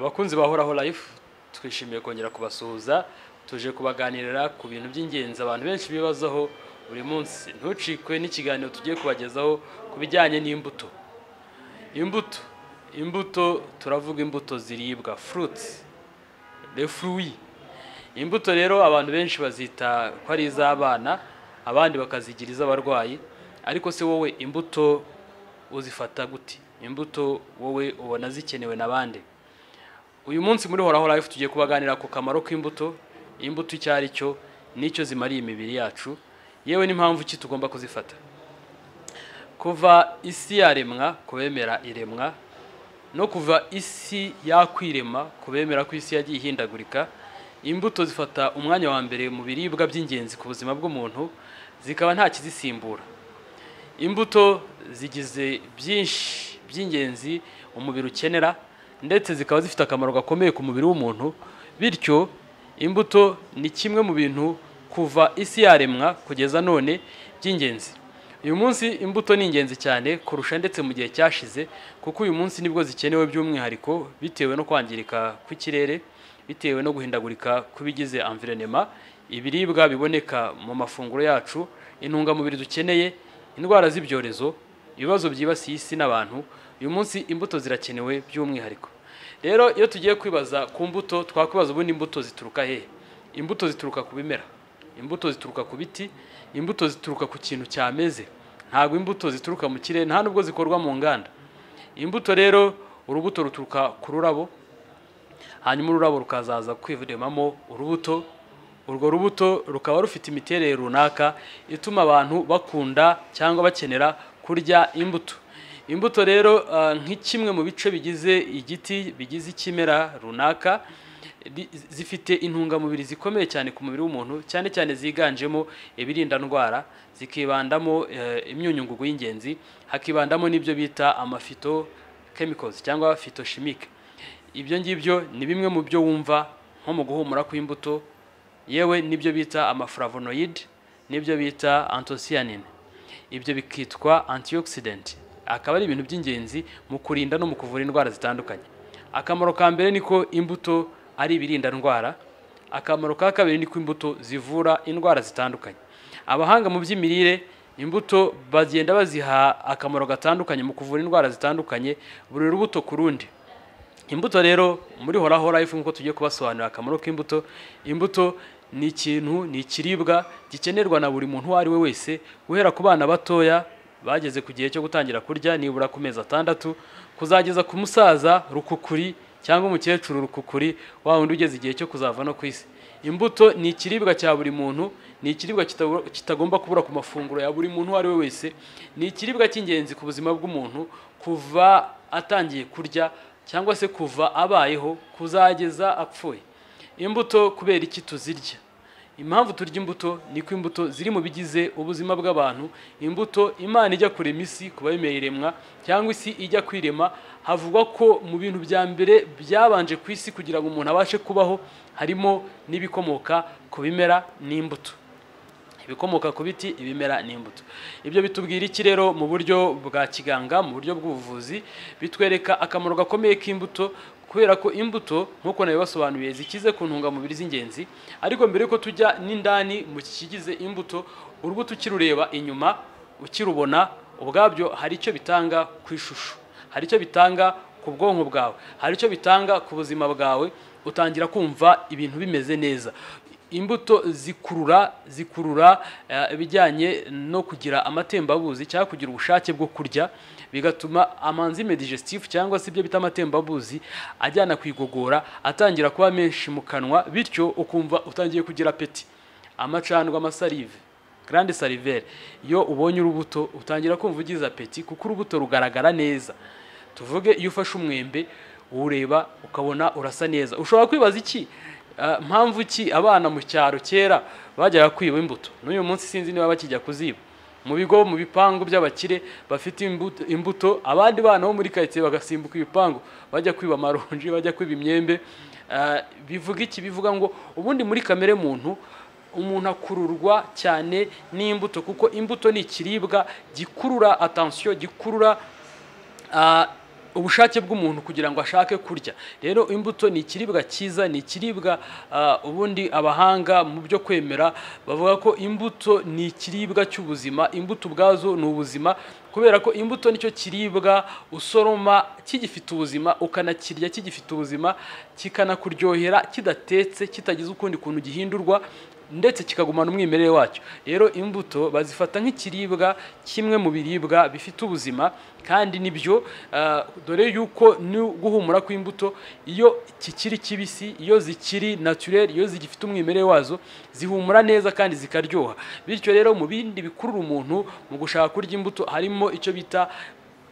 Abakunzi ba Horaho Life, twishimiye kongera kubasuhuza. Tuje kubaganirira ku bintu by'ingenzi abantu benshi bibazaho buri munsi. Ntucikwe n'ikiganiro tugiye kubagezaho ku bijyanye n'imbuto. Imbuto, imbuto, turavuga imbuto ziribwa, fruits, les fruits. Imbuto rero abantu benshi bazita ko ari iz'abana, abandi bakazigira iz'abarwayi. Ariko se wowe imbuto uzifata gute? Imbuto wowe ubona zikenewe na bande? Uyu munsi muri Horaho Life tugiye kubaganira ku kamaro k'imbuto, imbuto icyo ari cyo n'icyo zimariye imibiri yacu, yewe n'impamvu ki tugomba kuzifata. Kuva isi yaremwa, ku bemera iremwa, no kuva isi yakwirema, ku bemera ko isi yagiye ihindagurika, imbuto zifata umwanya wa mbere mu biribwa by'ingenzi ku buzima bw'umuntu, zikaba nta kizisimbura. Imbuto zigize byinshi by'ingenzi umubiri ukenera, ndetse zikaba zifite akamaro gakomeye ku mubiri w'umuntu. Bityo imbuto ni kimwe mu bintu kuva isi yaremwa kugeza none by'ingenzi. Uyu munsi imbuto ni ingenzi cyane kurusha ndetse mu gihe cyashize, kuko uyu munsi nibwo zikenewe by'umwihariko, bitewe no kwangirika kw'ikirere, bitewe no guhindagurika kw'ibigize environnement, ibiribwa biboneka mu mafunguro yacu, intungamubiri dukeneye, indwara z'ibyorezo, ibibazo byibasiye isi n'abantu. Uyu munsi imbuto zirakenewe by'umwihariko. Rero iyo tugiye kwibaza ku mbuto, twakwibaza ubundi imbuto zituruka hehe? Imbuto zituruka ku bimera, imbuto zituruka ku biti, imbuto zituruka ku kintu cyameze. Ntabwo imbuto zituruka mu kirere, nta nubwo zikorwa mu nganda. Imbuto rero, urubuto ruturuka ku rurabo, hanyuma ururabo rukazaza kwiremamo urubuto. Urwo rubuto rukaba rufite imiterere runaka ituma abantu bakunda cyangwa bakenera kurya imbuto. Imbuto rero, nk'ikimwe mu bice bigize igiti, bigize ikimera runaka, zifite intungamubiri zikomeye cyane ku mubiri w'umuntu, cyane cyane ziganjemo ibirinda ndwara, zikibandamo imyunyungugu y'ingenzi, hakibandamo n'ibyo bita amaphyto chemicals cyangwa phytochimique. Ibyo ngibyo ni bimwe mu byo wumva nko mu guhumura kw'imbuto, yewe n'ibyo bita amaflavonoid, n'ibyo bita anthocyanin. Ibyo bikitwa antioxidant, akaba ari ibintu by'ingenzi mu kurinda no mu kuvura indwara zitandukanye. Akamaro ka mbere niko imbuto ari ibirinda ndwara. Akamaro ka kabiri niko imbuto zivura indwara zitandukanye. Abahanga mu by'imirire, imbuto bagenda baziha akamaro gatandukanye mu kuvura indwara zitandukanye, buri rubuto ku rundi. Imbuto rero, muri Horaho Life, nk'uko tugiye kubasobanurira akamaro k'imbuto, imbuto ni ikintu, ni ikiribwa gikenerwa na buri muntu uwo ari we wese, guhera ku bana batoya bageze ku gihe cyo gutangira kurya nibura ku mezi 6, kuzageza ku musaza rukukuri cyangwa umukecuru rukukuri, wa wundi ugeze igihe cyo kuzava no ku isi. Imbuto ni ikiribwa cya buri muntu, ni ikiribwa kitagomba kubura ku mafunguro ya buri muntu uwo ari we wese. Ni ikiribwa cy'ingenzi ku buzima bw'umuntu kuva atangiye kurya cyangwa se kuva abayeho kuzageza apfuye. Imbuto kubera iki tuzirya? Impamvu turya imbuto ni ko imbuto ziri mu bigize ubuzima bw'abantu. Imbuto, Imana ijya kurema isi, ku bemeye iremwa cyangwa isi ijya kwirema, havugwa ko mu bintu bya mbere byabanje ku isi kugira ngo umuntu abashe kubaho harimo n'ibikomoka ku bimera n'imbuto, ibikomoka ku biti, ibimera n'imbuto. Ibyo bitubwira iki rero mu buryo bwa kiganga, mu buryo bw'ubuvuzi? Bitwereka akamaro gakomeye k'imbuto, kubera ko imbuto, nk'uko nabibasobanuriye, zikize ku ntungamubiri z'ingenzi. Ariko mbere yuko tujya n'indani mu kigize imbuto, urubuto ukirureba inyuma, ukirubona ubwabyo, hari icyo bitanga ku ishusho, hari icyo bitanga ku bwonko bwawe, hari icyo bitanga ku buzima bwawe. Utangira kumva ibintu bimeze neza. Imbuto zikurura ibijyanye no kugira amatembabuzi cyangwa kugira ubushake bwo kurya, bigatuma amaenzyme digestif cyangwa se ibyo bita amatembabuzi ajyana ku igogora atangira kuba menshi mu kanwa, bityo ukumva utangiye kugira appétit. Amacandwe, amasalive, glande salivaire, iyo ubonye urubuto utangira kumva ugize appétit, kuko urubuto rugaragara neza. Tuvuge iyo ufashe umwembe, uwureba ukabona urasa neza. Ushobora kwibaza iki mpamvu ki abana mu cyaro kera bajyaga kwiba imbuto. N'uyu munsi sinzi niba bakijya kuziba mu bigo, mu bipangu by'abakire bafite imbuto, abandi bana bo muri karitsiye bagasimbuka ibipangu bajya kwiba amaronji, bajya kwiba imyembe. Bivuga iki? Bivuga ngo ubundi muri kamere muntu, umuntu akururwa cyane n'imbuto, kuko imbuto ni ikiribwa gikurura attention, gikurura ubushake bw'umuntu kugira ngo ashake kurya. Rero imbuto ni ikiribwa cyiza, ni ikiribwa ubundi abahanga mu byo kwemera bavuga ko imbuto ni ikiribwa cy'ubuzima. Imbuto ubwazo ni ubuzima, kubera ko imbuto nicyo kiribwa usoroma kigifite ubuzima, ukanakirya kigifite ubuzima, kikanakuryohera kidatetse, kitagize ukundi kuntu gihindurwa, ndetse kikagumana umwimerere wacyo. Rero imbuto bazifata nk'ikiribwa kimwe mu biribwa bifite ubuzima, kandi nibyo, dore yuko guhumura kw'imbuto iyo kikiri kibisi, iyo zikiri naturel, iyo zigifite umwimerere wazo, zihumura neza kandi zikaryoha. Bityo rero mu bindi bikurura umuntu mu gushaka kurya imbuto harimo icyo bita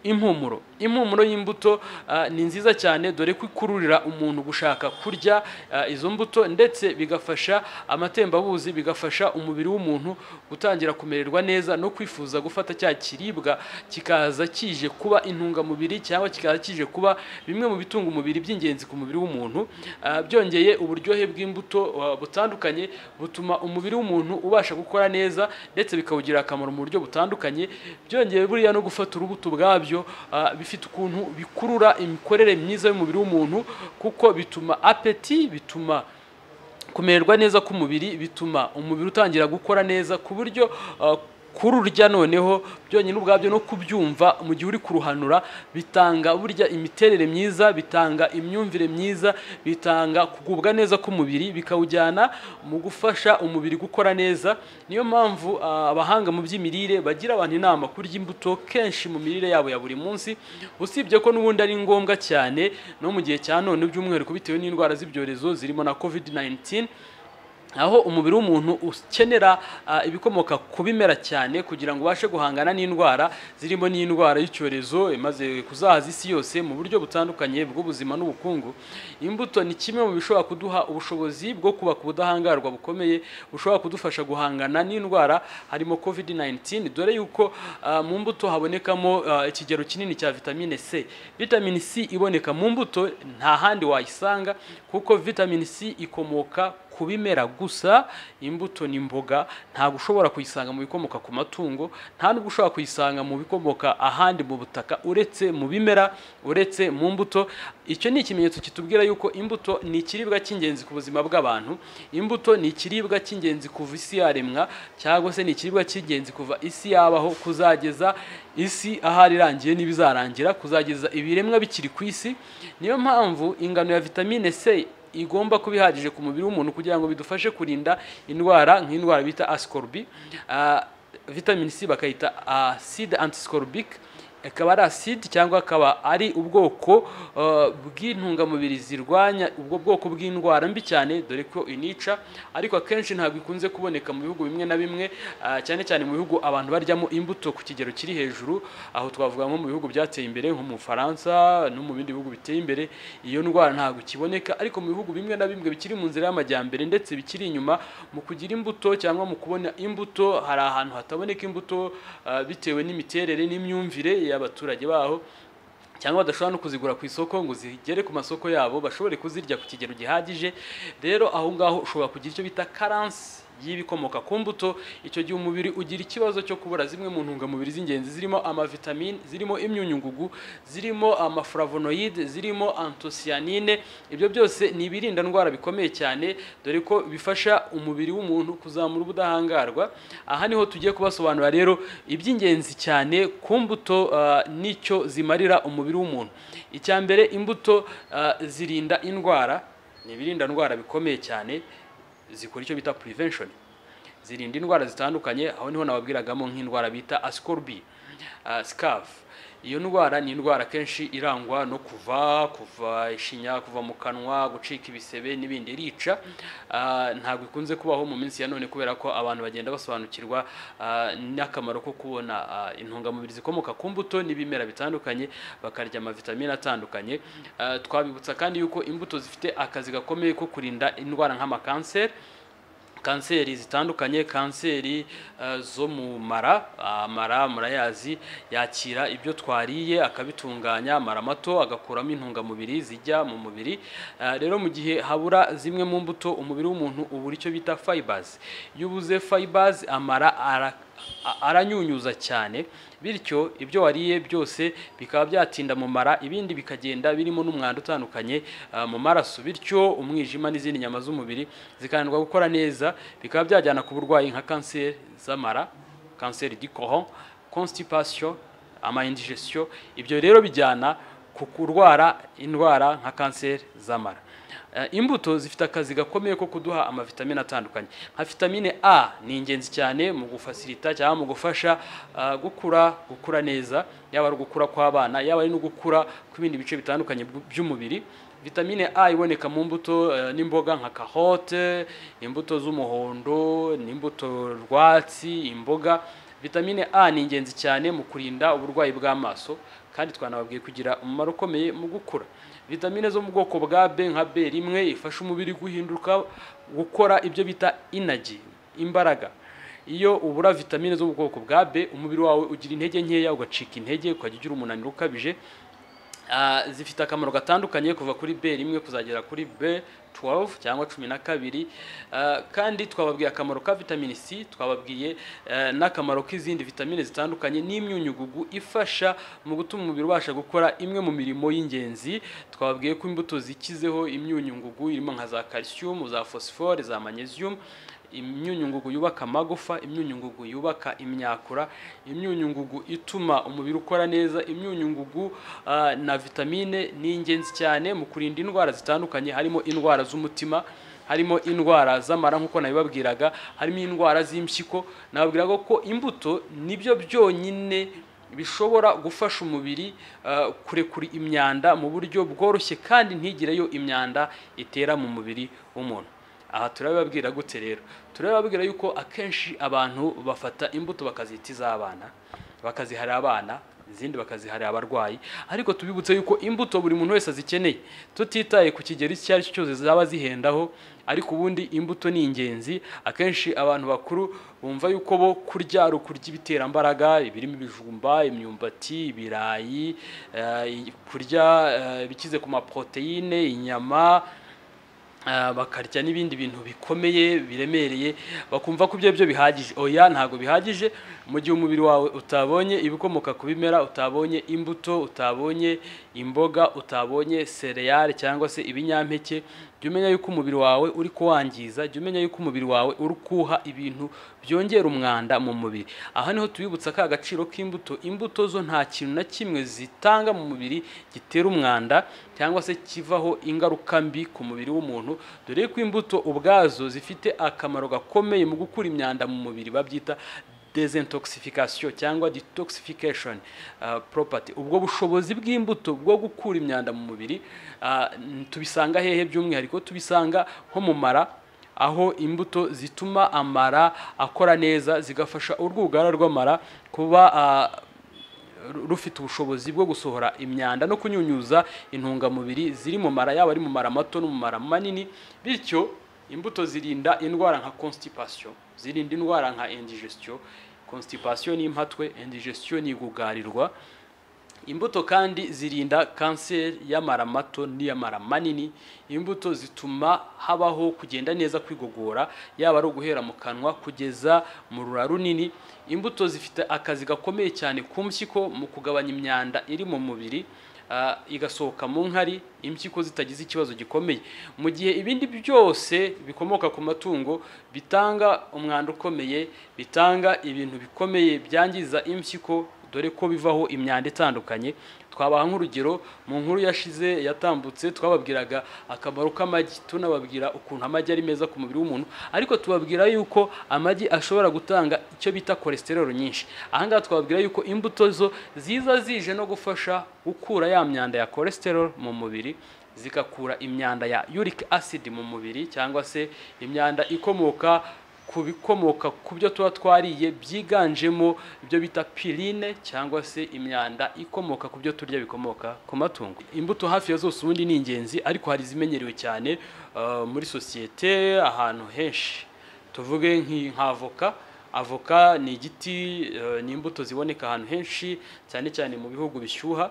impumuro. Impumuro y'imbuto ni nziza cyane, dore ko ikururira umuntu gushaka kurya izo mbuto, ndetse bigafasha amatembabuzi, bigafasha umubiri w'umuntu gutangira kumererwa neza no kwifuza gufata cya kiribwa kikaza kije kuba intungamubiri, cyangwa kikaza kije kuba bimwe mu bitunga umubiri by'ingenzi ku mubiri w'umuntu. Byongeye uburyohe bw'imbuto butandukanye butuma umubiri w'umuntu ubasha gukora neza, ndetse bikawugirira akamaro mu buryo butandukanye. Byongeye buriya no gufata urubuto ubwabyo bifite ukuntu bikurura imikorere myiza y'umubiri w'umuntu, kuko bituma apeti, bituma kumererwa neza k'umubiri, bituma umubiri utangira gukora neza, ku buryo kururya noneho byonyine ubwabyo no kubyumva mu gihe uri kuruhanura bitanga burya imiterere myiza, bitanga imyumvire myiza, bitanga kugubwa neza k'umubiri, bikawujyana mu gufasha umubiri gukora neza. Niyo mpamvu abahanga mu by'imirire bagira abantu inama kurya imbuto kenshi mu mirire yabo ya buri munsi, usibye ko n'ubundi ari ngombwa cyane no mu gihe cya none, by'umwihariko bitewe n'indwara z'ibyorezo zirimo na COVID-19, aho umubiri w'umuntu ukenera ibikomoka ku bimera cyane kugira ngo ubashe guhangana n'indwara zirimo n'indwara y'icyorezo imaze kuzahaza isi yose mu buryo butandukanye bw'ubuzima n'ubukungu. Imbuto ni kimwe mu bishobora kuduha ubushobozi bwo kubaka ubudahangarwa bukomeye bushobora kudufasha guhangana n'indwara harimo COVID-19, dore yuko mu mbuto habonekamo ikigero kinini cya vitamine C. Vitamine C iboneka mu mbuto nta handi wayisanga, kuko vitamine C ikomoka ku bimera gusa. Imbuto ni imboga, ntabwo ushobora kuyisanga mu bikomoka ku matungo, nta nubwo ushobora kuyisanga mu bikomoka ahandi mu butaka, uretse mu bimera, uretse mu mbuto. Icyo ni ikimenyetso kitubwira yuko imbuto ni ikiribwa cy'ingenzi ku buzima bw'abantu. Imbuto ni ikiribwa cy'ingenzi kuva isi yaremwa, cyangwa se ni ikiribwa cy'ingenzi kuva isi yabaho kuzageza isi ahari irangiye n'ibizarangira, kuzageza ibiremwa bikiri ku isi. Niyo mpamvu ingano ya vitamine C igomba kuba ihagije ku mubiri w'umuntu kugira ngo bidufashe kurinda indwara nk'indwara bita ascorbi. Vitamine C bakayita acide antiscorbic, akaba ari acide cyangwa akaba ari ubwoko bw'intungamubiri zirwanya ubwo bwoko bw'indwara mbi cyane, dore ko inica, ariko akenshi ntabwo ikunze kuboneka mu bihugu bimwe na bimwe, cyane cyane mu bihugu abantu baryamo imbuto ku kigero kiri hejuru. Aho twavuga nko mu bihugu byateye imbere nko mu Bufaransa no mu bindi bihugu biteye imbere, iyo ndwara ntabwo ikiboneka. Ariko mu bihugu bimwe na bimwe bikiri mu nzira y'amajyambere ndetse bikiri inyuma mu kugira imbuto cyangwa mu kubona imbuto, hari ahantu hataboneka imbuto bitewe n'imiterere n'imyumvire y'abaturage baho, cyangwa badashobora no kuzigura ku isoko ngo zigere ku masoko yabo bashobore kuzirya ku kigero gihagije. Rero aho ngaho ushobora kugira icyo bita carence y'ibikomoka ku mbuto. Icyo gihe umubiri ugira ikibazo cyo kubura zimwe mu ntungamubiri z'ingenzi zirimo amavitamine, zirimo imyunyungugu, zirimo amaflavonoïde, zirimo anthocyanine. Ibyo byose ni ibirinda ndwara bikomeye cyane, dore ko bifasha umubiri w'umuntu kuzamura ubudahangarwa. Aha niho tugiye kubasobanurira rero iby'ingenzi cyane ku mbuto n'icyo zimarira umubiri w'umuntu. Icya mbere, imbuto zirinda indwara, ni ibirinda ndwara bikomeye cyane, zikora icyo bita prevention, zirinda indwara zitandukanye. Aho niho nababwiragamo nk'indwara bita ascorbi, scurvy. Iyo ndwara ni indwara kenshi irangwa no kuva ishinya, kuva mu kanwa, gucika ibisebe n'ibindi, irica. Ntabwo ikunze kubaho mu minsi ya none kubera ko abantu bagenda basobanukirwa n'akamaro ko kubona intungamubiri zikomoka ku mbuto n'ibimera bitandukanye, bakarya amavitamine atandukanye. Twabibutsa kandi yuko imbuto zifite akazi gakomeye ko kurinda indwara nk'amakanseri, kanseri zitandukanye, kanseri zo mu mara. Amara murayazi yakira ibyo twariye akabitunganya, amara mato agakuramo intungamubiri zijya mu mubiri. Rero mu gihe habura zimwe mu mbuto, umubiri w'umuntu ubura icyo bita fibers. Iyo ubuze fibers, amara aranyunyuza cyane, bityo ibyo wariye byose bikaba byatinda mu mara, ibindi bikagenda birimo n'umwanda utandukanye mu maraso, bityo umwijima n'izindi nyama z'umubiri zikananirwa gukora neza, bikaba byajyana ku burwayi nka kanseri z'amara, kanseri du colon, constipation, ama indigestion. Ibyo rero bijyana ku kurwara indwara nka kanseri z'amara. Imbuto zifite akazi gakomeye ko kuduha amavitamine atandukanye. Nka vitamine A ni ingenzi cyane mu gufacilita cyangwa mu gufasha gukura neza, yaba ari ugukura kw'abana, yaba ari no gukura kw'ibindi bice bitandukanye by'umubiri. Vitamine A iboneka mu mbuto n'imboga nka karote, imbuto z'umuhondo n'imbuto rwatsi, imboga. Vitamine A ni ingenzi cyane mu kurinda uburwayi bw'amaso, kandi twanababwiye kugira umumaro ukomeye mu gukura. Vitamine zo mu bwoko bwa B nka B1 ifasha umubiri guhinduka, gukora ibyo bita energy, imbaraga. Iyo ubura vitamine zo mu bwoko bwa B, umubiri wawe ugira intege nkeya, ugacika intege, ukajya ugira umunaniro ukabije. Zifite akamaro gatandukanye kuva kuri B1 kuzagera kuri B12 cyangwa 12. Kandi twababwiye akamaro ka vitamine C, twababwiye n'akamaro k'izindi vitamine zitandukanye n'imyunyugugu ifasha mu gutuma umubiri ubasha gukora imwe mu mirimo y'ingenzi. Twababwiye ko imbuto zikizeho imyunyungugu irimo nka za calcium, za phosphore, za magnesium, imyunyungugu yubaka amagufa, imyunyungugu yubaka imyakura, imyunyungugu ituma umubiri ukora neza, imyunyungugu na vitamine ni ingenzi cyane mu kurinda indwara zitandukanye, harimo indwara z'umutima, harimo indwara z'amara nk'uko nabibabwiraga, harimo indwara z'impyiko. Nababwiraga ko imbuto nibyo byonyine bishobora gufasha umubiri kurekura imyanda mu buryo bworoshye kandi ntigireyo imyanda itera mu mubiri w'umuntu. Aha turababwira gute rero? Turababwira yuko akenshi abantu bafata imbuto bakazita iz'abana, bakaziharira abana, izindi bakaziharira abarwayi, ariko tubibutse yuko imbuto buri muntu wese azikeneye, tutitaye ku kigero icyo ari cyo cyose zaba zihendaho, ariko ubundi imbuto ni ingenzi. Akenshi abantu bakuru bumva yuko bo kurya ari ukurya ibiterambaraga, ibirimo ibijumba, imyumbati, ibirayi, kurya ibikize ku maproteine, inyama, bakarya n'ibindi bintu bikomeye biremereye, bakumva ko ibyo bihagije. Oya, ntabwo bihagije. Mu gihe umubiri wawe utabonye ibikomoka ku bimera, utabonye imbuto, utabonye imboga, utabonye céréales cyangwa se ibinyampeke, jya umenya yuko umubiri wawe uri kuwangiza, jya umenya yuko umubiri wawe uri kuwuha ibintu byongera umwanda mu mubiri. Aha niho tubibutsa ka gaciro k'imbuto. Imbuto zo nta kintu na kimwe zitanga mu mubiri gitera umwanda cyangwa se kivaho ingaruka mbi ku mubiri w'umuntu, dore ko imbuto ubwazo zifite akamaro gakomeye mu gukura imyanda mu mubiri, babyita désintoxification cyangwa detoxification property. Ubwo bushobozi bw'imbuto bwo gukura imyanda mu mubiri tubisanga hehe? By'umwihariko tubisanga nko mu mara, aho imbuto zituma amara akora neza, zigafasha urwugara rw'amara kuba rufite ubushobozi bwo gusohora imyanda no kunyunyuza intungamubiri ziri mu mara, yaba ari mu mara mato no mu mara manini. Bityo imbuto zirinda indwara nka constipation, zirinda indwara nka indigestion. Constipation ni impatwe, indigestion ni igugarirwa. Imbuto kandi zirinda kanseri y'amara mato n'iy'amara manini. Imbuto zituma habaho kugenda neza kwigogora, yaba ari uguhera mu kanwa kugeza mu rura runini. Imbuto zifite akazi gakomeye cyane ku mpyiko mu kugabanya imyanda iri mu mubiri, igasohoka mu nkari, impyiko zitagize ikibazo gikomeye, mu gihe ibindi byose bikomoka ku matungo bitanga umwanda ukomeye, bitanga ibintu bikomeye byangiza impyiko, dore ko bivaho imyanda itandukanye. Twabaha nk'urugero, mu nkuru yashize yatambutse twababwiraga akamaro k'amagi, tunababwira ukuntu amagi ari meza ku mubiri w'umuntu, ariko tubabwira yuko amagi ashobora gutanga icyo bita cholesterol nyinshi. Ahangaha twababwira yuko imbuto zo ziza zije no gufasha gukura ya myanda ya cholesterol mu mubiri, zigakura imyanda ya uric acid mu mubiri, cyangwa se imyanda ikomoka ku bikomoka ku byo tuba twariye, byiganjemo ibyo bita purine, cyangwa se imyanda ikomoka ku byo turya bikomoka ku matungo. Imbuto hafi ya zose ubundi ni ingenzi, ariko hari izimenyerewe cyane muri sosiyete ahantu henshi. Tuvuge nka avoka. Avoka ni igiti, ni imbuto ziboneka ahantu henshi, cyane cyane mu bihugu bishyuha.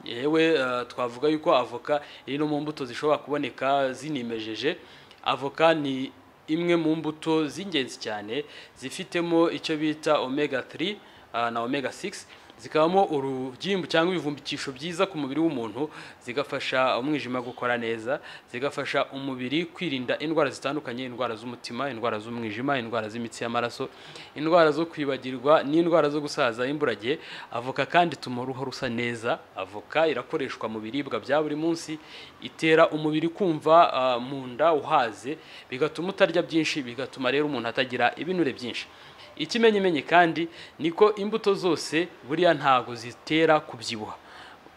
Yewe twavuga yuko avoka iri no mu mbuto zishobora kuboneka zinimejeje. Avoka ni imwe mu mbuto z'ingenzi cyane zifitemo icyo bita omega 3 na omega 6, zikabamo urugimbu cyangwa ibivumbikisho byiza ku mubiri w'umuntu, zigafasha umwijima gukora neza, zigafasha umubiri kwirinda indwara zitandukanye, indwara z'umutima, indwara z'umwijima, indwara z'imitsi y'amaraso, indwara zo kwibagirwa n'indwara zo gusaza imburagihe. Avoka kandi ituma uruhu rusa neza. Avoka irakoreshwa mu biribwa bya buri munsi, itera umubiri kumva mu nda uhaze, bigatuma utarya byinshi, bigatuma rero umuntu atagira ibinure byinshi. Ikimenyimenyi kandi niko imbuto zose buriya ntago zitera kubyibuha.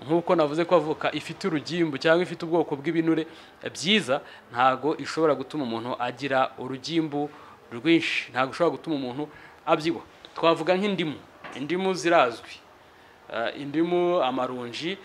Nk'uko navuze ko avoka ifite urugimbu cyangwa ifite ubwoko bw'ibinure byiza, ntago ishobora gutuma umuntu agira urugimbu rwinshi, ntago ishobora gutuma umuntu abyibuha. Twavuga nk'indimu, indimu zirazwi, indimu, amaronji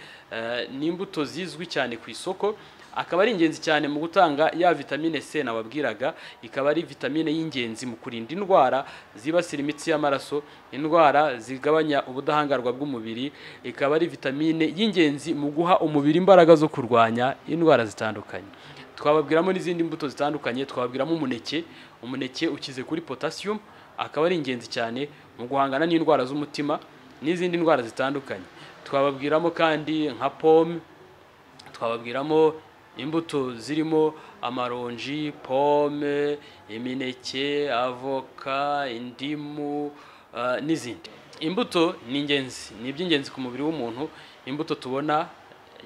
ni imbuto zizwi cyane ku isoko, akaba ari ingenzi cyane mu gutanga ya vitamine C nababwiraga, ikaba ari vitamine y'ingenzi mu kurinda indwara zibasira imitsi y'amaraso, indwara zigabanya ubudahangarwa bw'umubiri, ikaba ari vitamine y'ingenzi mu guha umubiri imbaraga zo kurwanya indwara zitandukanye. Twababwiramo n'izindi mbuto zitandukanye, twababwiramo umuneke. Umuneke ukize kuri potassium, akaba ari ingenzi cyane mu guhangana n'indwara z'umutima n'izindi ndwara zitandukanye. Twababwiramo kandi nka pome, twababwiramo imbuto zirimo amaronji, pome, imineke, avoka, indimu n'izindi. Imbuto ni ingenzi, ni iby'ingenzi ku mubiri w'umuntu. Imbuto tubona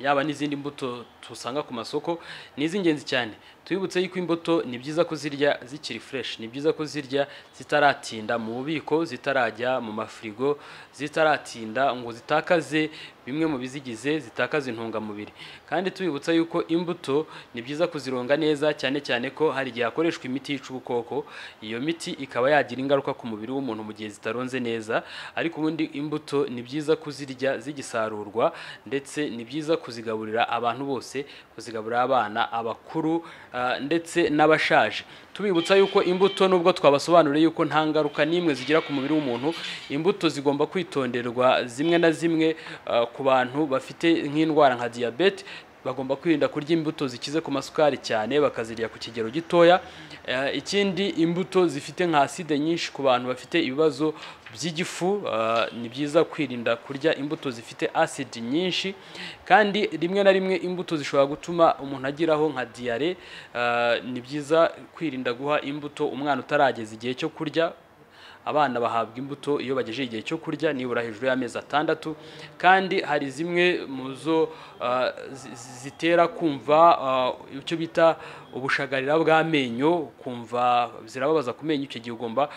yaba n'izindi mbuto tusanga ku masoko ni iz'ingenzi cyane. Tubibutse yuko imbuto ni byiza kuzirya zikiri fresh, ni byiza kuzirya zitaratinda mu bubiko, zitarajya mu mafirigo, zitaratinda ngo zitakaze bimwe mu bizigize, zitakaze intungamubiri. Kandi tubibutsa yuko imbuto ni byiza kuzironga neza, cyane cyane ko hari igihe hakoreshwa imiti yica ubukoko, iyo miti ikaba yagira ingaruka ku mubiri w'umuntu mu gihe zitaronze neza. Ariko ubundi imbuto ni byiza kuzirya zigisarurwa, ndetse ni byiza kuzigaburira abantu bose, kuzigaburira abana, abakuru ndetse n'abashaje. Tubibutsa yuko imbuto nubwo twabasobanuriye yuko nta ngaruka n'imwe zigira ku mubiri w'umuntu, imbuto zigomba kwitonderwa zimwe na zimwe ku bantu bafite nk'indwara nka diyabete, bagomba kwirinda kurya imbuto zikize ku masukari cyane, bakazirya ku kigero gitoya. Ikindi, imbuto zifite nka acide nyinshi ku bantu bafite ibibazo by'igifu, ni byiza kwirinda kurya imbuto zifite acide nyinshi. Kandi rimwe na rimwe imbuto zishobora gutuma umuntu agiraho nka diyare, ni byiza kwirinda guha imbuto umwana utarageza igihe cyo kurya. Abana bahabwa imbuto iyo bagejeje igihe cyo kurya, nibura hejuru y'amezi 6. Kandi hari zimwe mu zo zitera kumva icyo bita ubushagarira bw'amenyo, kumva zirababaza ku menyo, icyo gihe ugomba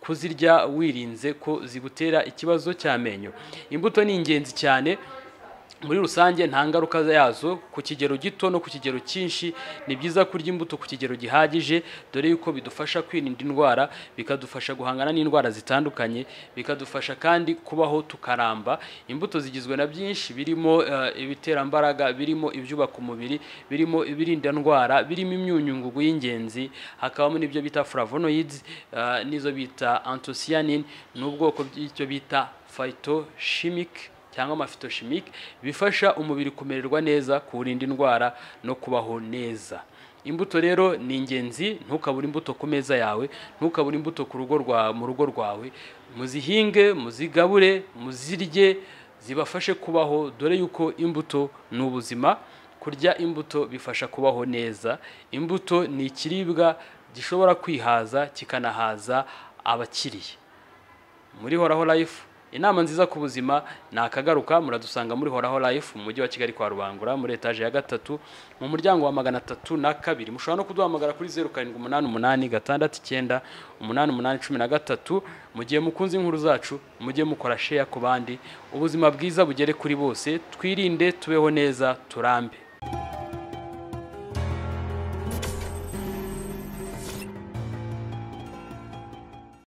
kuzirya wirinze ko zigutera ikibazo cy'amenyo. Imbuto ni ingenzi cyane muri rusange, nta ngaruka yazo ku kigero gito no ku kigero cyinshi. Ni byiza kurya imbuto ku kigero gihagije, dore yuko bidufasha kwirinda indwara, bikadufasha guhangana n'indwara zitandukanye, bikadufasha kandi kubaho tukaramba. Imbuto zigizwe na byinshi, birimo ibiterambaraga, birimo ibyubaka umubiri, birimo ibirinda ndwara, birimo imyunyungugu y'ingenzi, hakabamo n'ibyo bita flavonoids n'izo bita anthocyanin, n'ubwoko bw'icyo bita phytochimic cyangwa amafitoshimike, bifasha umubiri kumererwa neza, kuwurinda indwara no kubaho neza. Imbuto rero ni ingenzi, ntukabure imbuto ku meza yawe, ntukabure imbuto ku rugo rwa mu rugo rwawe, muzihinge, muzigabure, muzirye, zibafashe kubaho, dore yuko imbuto ni ubuzima. Kurya imbuto bifasha kubaho neza. Imbuto ni ikiribwa gishobora kwihaza kikanahaza abakiriye. Muri Horaho Life, inama nziza ku buzima ni akagaruka. Muradusanga muri Horaho Life mu mujyi wa Kigali kwa Rubangura, muri etaje ya 3 mu muryango wa 302. Mushobora no kuduhamagara kuri 0788 69 88 13. Mu gihe mukunze inkuru zacu, mujye mukora share ku bandi, ubuzima bwiza bugere kuri bose, twirinde, tubeho neza, turambe.